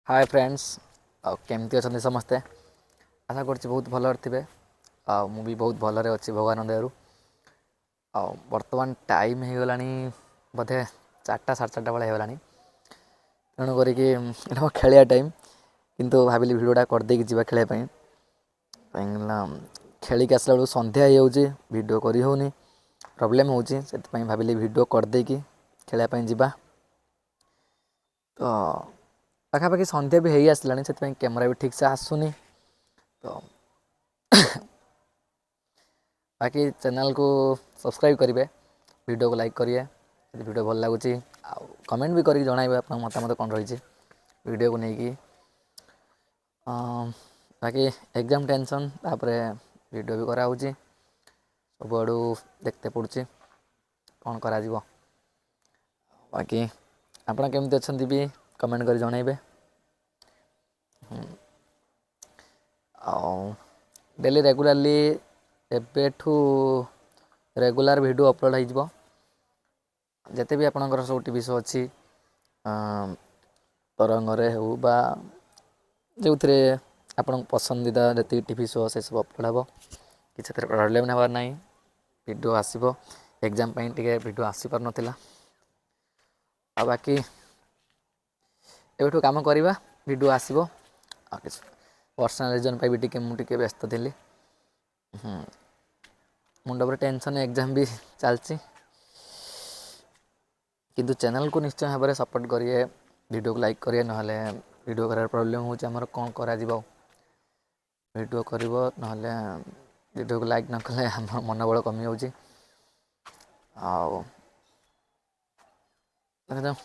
ହାଏ friends, ଆଉ କେମିତି ଅଛନ୍ତି ସମସ୍ତେ? ଆଶା କରୁଛି ବହୁତ ଭଲରେ ଥିବେ, ଆଉ ମୁଁ ବି ବହୁତ ଭଲରେ ଅଛି ଭଗବାନ ଦୟାରୁ। ଆଉ ବର୍ତ୍ତମାନ ଟାଇମ୍ ହେଇଗଲାଣି ବୋଧେ 4ଟା 4:30 ବେଳେ ହେଇଗଲାଣି। ତେଣୁ କରିକି ଏଇଟା ମୋ ଖେଳିବା ଟାଇମ୍, କିନ୍ତୁ ଭାବିଲି ଭିଡ଼ିଓଟା କରିଦେଇକି ଯିବା ଖେଳିବା ପାଇଁ, କାହିଁକିନା ଖେଳିକି ଆସିଲା ବେଳକୁ ସନ୍ଧ୍ୟା ହେଇଯାଉଛି, ଭିଡ଼ିଓ କରି ହେଉନି, ପ୍ରୋବ୍ଲେମ୍ ହେଉଛି। ସେଥିପାଇଁ ଭାବିଲି ଭିଡ଼ିଓ କରିଦେଇକି ଖେଳିବା ପାଇଁ ଯିବା। ତ ପାଖାପାଖି ସନ୍ଧ୍ୟା ବି ହେଇ ଆସିଲାଣି, ସେଥିପାଇଁ କ୍ୟାମେରା ବି ଠିକ୍ସେ ଆସୁନି। ତ ବାକି ଚ୍ୟାନେଲ୍କୁ ସବସ୍କ୍ରାଇବ୍ କରିବେ, ଭିଡ଼ିଓକୁ ଲାଇକ୍ କରିବେ ଯଦି ଭିଡ଼ିଓ ଭଲ ଲାଗୁଛି, ଆଉ କମେଣ୍ଟ ବି କରିକି ଜଣାଇବେ ଆପଣଙ୍କ ମତାମତ କ'ଣ ରହିଛି ଭିଡ଼ିଓକୁ ନେଇକି। ବାକି ଏକ୍ଜାମ୍ ଟେନସନ୍, ତାପରେ ଭିଡ଼ିଓ ବି କରାହେଉଛି, ସବୁଆଡ଼ୁ ଦେଖିତେ ପଡ଼ୁଛି କ'ଣ କରାଯିବ। ବାକି ଆପଣ କେମିତି ଅଛନ୍ତି ବି କମେଣ୍ଟ କରି ଜଣାଇବେ। ଆଉ ଡେଲି ରେଗୁଲାରଲି ଏବେଠୁ ରେଗୁଲାର ଭିଡ଼ିଓ ଅପଲୋଡ଼ ହେଇଯିବ। ଯେତେ ବି ଆପଣଙ୍କର ସବୁ ଟିଭି ଶୋ ଅଛି, ତରଙ୍ଗରେ ହେଉ ବା ଯେଉଁଥିରେ ଆପଣଙ୍କ ପସନ୍ଦିଦା ଯେତିକି ଟିଭି ଶୋ, ସେସବୁ ଅପଲୋଡ଼ ହେବ। କିଛି ସେଥିରେ ପ୍ରୋବ୍ଲେମ୍ ହେବାର ନାହିଁ, ଭିଡ଼ିଓ ଆସିବ। ଏକ୍ଜାମ୍ ପାଇଁ ଟିକେ ଭିଡ଼ିଓ ଆସିପାରୁନଥିଲା। ଆଉ ବାକି ଏବେଠୁ କାମ କରିବା, ଭିଡ଼ିଓ ଆସିବ। ଆଉ କିଛି ପର୍ସନାଲ୍ ରିଜନ୍ ପାଇଁ ବି ଟିକେ ମୁଁ ଟିକେ ବ୍ୟସ୍ତ ଥିଲି। ମୁଣ୍ଡ ଉପରେ ଟେନସନ୍, ଏକ୍ଜାମ୍ ବି ଚାଲିଛି। କିନ୍ତୁ ଚ୍ୟାନେଲ୍କୁ ନିଶ୍ଚୟ ଭାବରେ ସପୋର୍ଟ କରିବେ, ଭିଡ଼ିଓକୁ ଲାଇକ୍ କରିବେ, ନହେଲେ ଭିଡ଼ିଓ କରିବାର ପ୍ରୋବ୍ଲେମ୍ ହେଉଛି ଆମର। କ'ଣ କରାଯିବ ଆଉ, ଭିଡ଼ିଓ କରିବ, ନହେଲେ ଭିଡ଼ିଓକୁ ଲାଇକ୍ ନ କଲେ ଆମ ମନୋବଳ କମିଯାଉଛି। ଆଉ ଦେଖାଯାଉ।